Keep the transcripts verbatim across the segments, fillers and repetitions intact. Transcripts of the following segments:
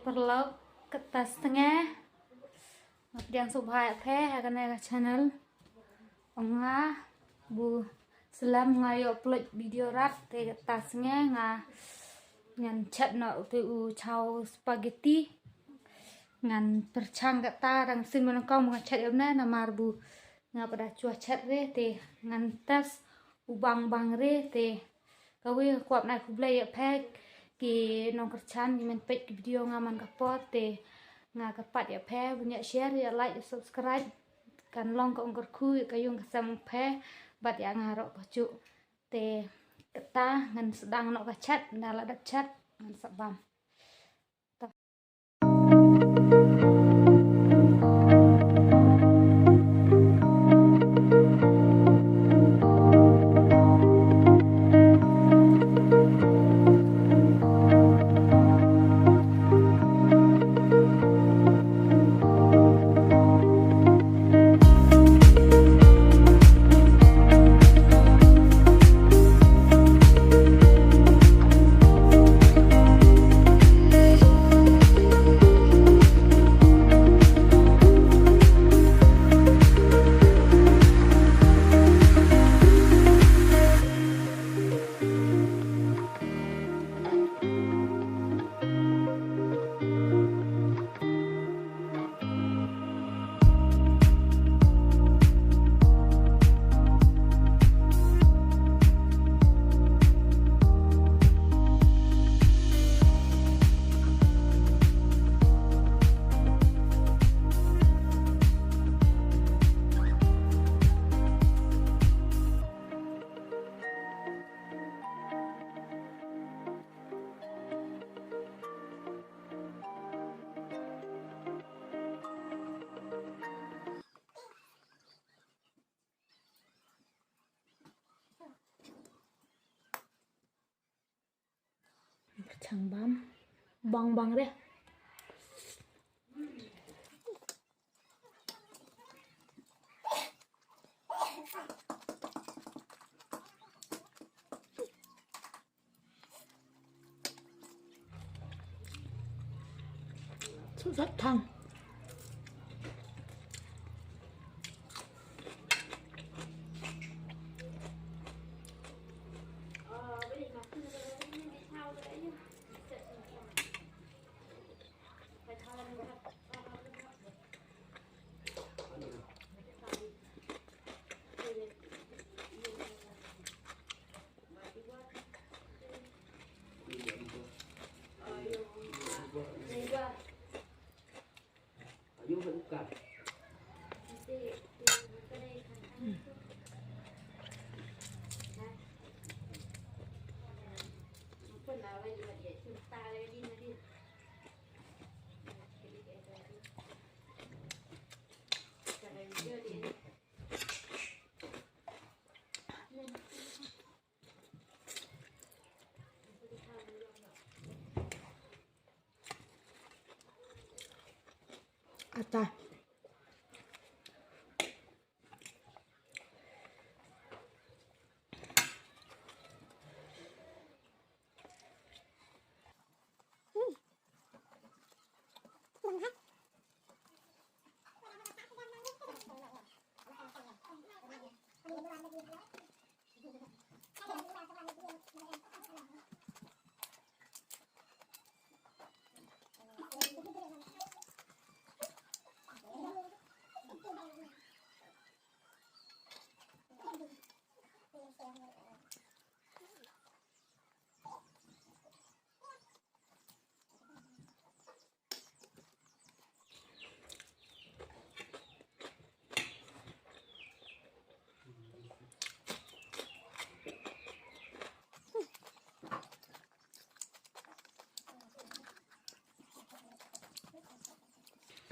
Paralok, kata sngi nga pdiang sngewbha ïa phi ha kane ka channel. Ong nga, bu slem nga ïoh upload video rat, te kata sngi nga ngan chet noh te u chow spaghetti. Ngan pyrchang kata dang sien mynnyngkong nga chet ïa u ne namar bu nga pat da shu chet re te ngan test u bang bang re te. Kawei kwah ban ai khublei ïa phi ki nongkyrshan ki men peit ki video nga man ka por te nga kyrpad ïa phi ban ïa share, ïa like, ïa subscribe. Kan long ka ong kyrkhu ïa ka ïung ka sem phi bad ïa nga ruh pahuh. Te kata ngan sdang noh ka chet, nda la dep chet ngan sa bam. Pyrchang bam. Bang bang re. Sat thang. Ata.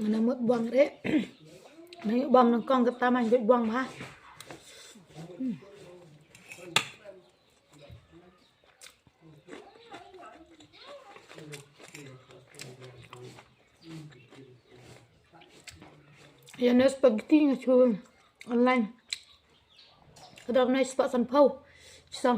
Nga mut buang re. Nang bam nang kong kata man buang bha. Ïa ne spaghetti nga shu online. Ka dang ne spah sanphew. Shisha.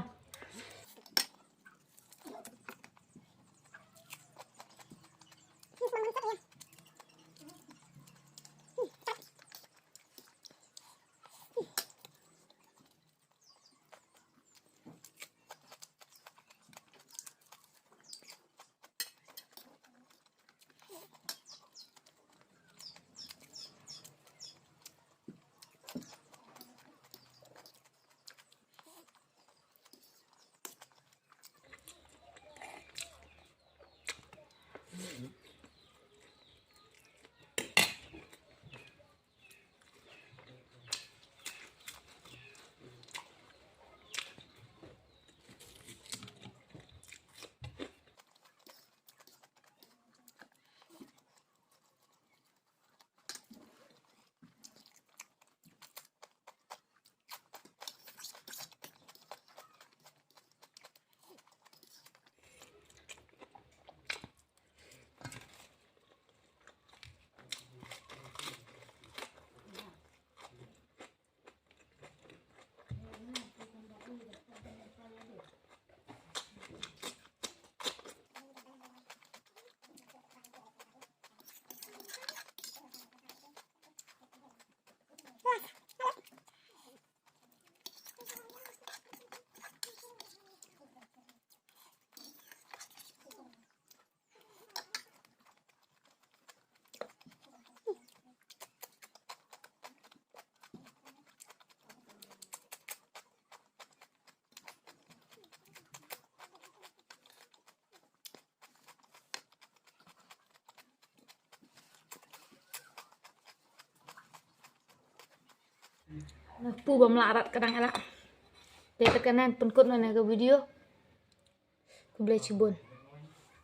Pu bam lah rat ka dang ela. Te te kanan pynkut na ka video. Khublei chibun.